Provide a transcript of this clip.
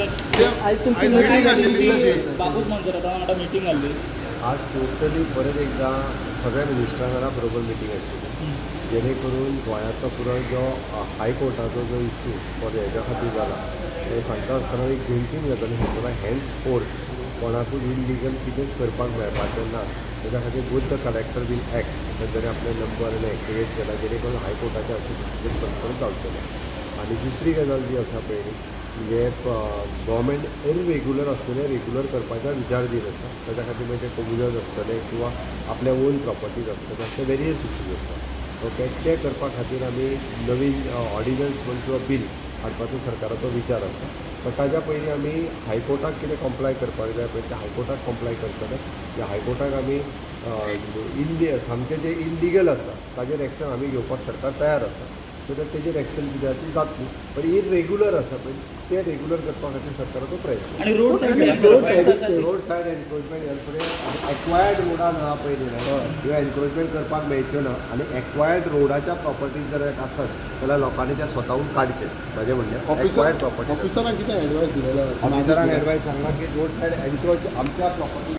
आयज तुमची आयज meeting आशिल्ली तुमची तशी. बाबूश मोन्सेराता वांगडा मिटींग जाल्ली. आज टोटली परत एकदां सगळ्या मिनिस्टरां बरोबर मिटींग आशिल्ली, जेणे करून गोंयांतलो पुराय जो हायकोर्टाचो जो इशू फॉर हेज्या खातीर जाला, ते सांगता आसतना एक दोन तीन गजाली सांगतना, हेन्स फोर्थ कोणाकूच इलिगल कितेंच करपाक मेळपाचें ना. तेज्या खातीर both the collector will act. तांच्यांनी आपले नंबर आनी एक्टिवेट केला, जेणे करून हायकोर्टाचें अशें डिसिजन परत परत जावचें ना. आनी दुसरी गजाल जी आसा पळय, म्हणजे गव्हर्मेंट इरेग्युलर आसतलें, रेग्युलर करपाचो विचार दीत आसा. ताच्या खातीर मागीर ते कोमुनिदाद आसतले किंवा आपल्या ओन प्रॉपर्टीज आसतले, अशे वेरियस इश्यूज आसा, ओके. ते करपा खातीर आमी नवीन ऑर्डिनन्स म्हण किंवा बील हाडपाचो सरकाराचो विचार आसा. बट ताज्या पयलीं आमी हायकोर्टाक कितें कॉम्प्लाय करपाक जाय पळय, ते हायकोर्टाक कॉम्प्लाय करतले. त्या हायकोर्टाक आमी इल्ली सामकें जें इल्लिगल आसा ताजेर एक्शन आमी घेवपाक सरकार तयार आसा. सो that तेजेर एक्शन कितें आसा ती जातली, पण इरेग्युलर आसा पळय, ते रेग्युलर करपा खातीर सरकाराचो प्रयत्न. आणि road side road side encroachment ह्या फुडें एक्वायर्ड रोडान आहा पळय न्ही, किंवा एन्क्रोचमेंट करपाक मेळच्यो ना. आनी एक्वायर्ड रोडाच्या प्रॉपर्टीज जर आसत जाल्यार लोकांनी त्या स्वताहून काडचें, म्हाजें म्हणणें. एक्वायर्ड प्रॉपर्टी ऑफिसरांक कितें एडवायस दिलेलो? ऑफिसरांक एडवायस सांगला की रोड सायड एन्क्रोच आमच्या प्रॉपर्टी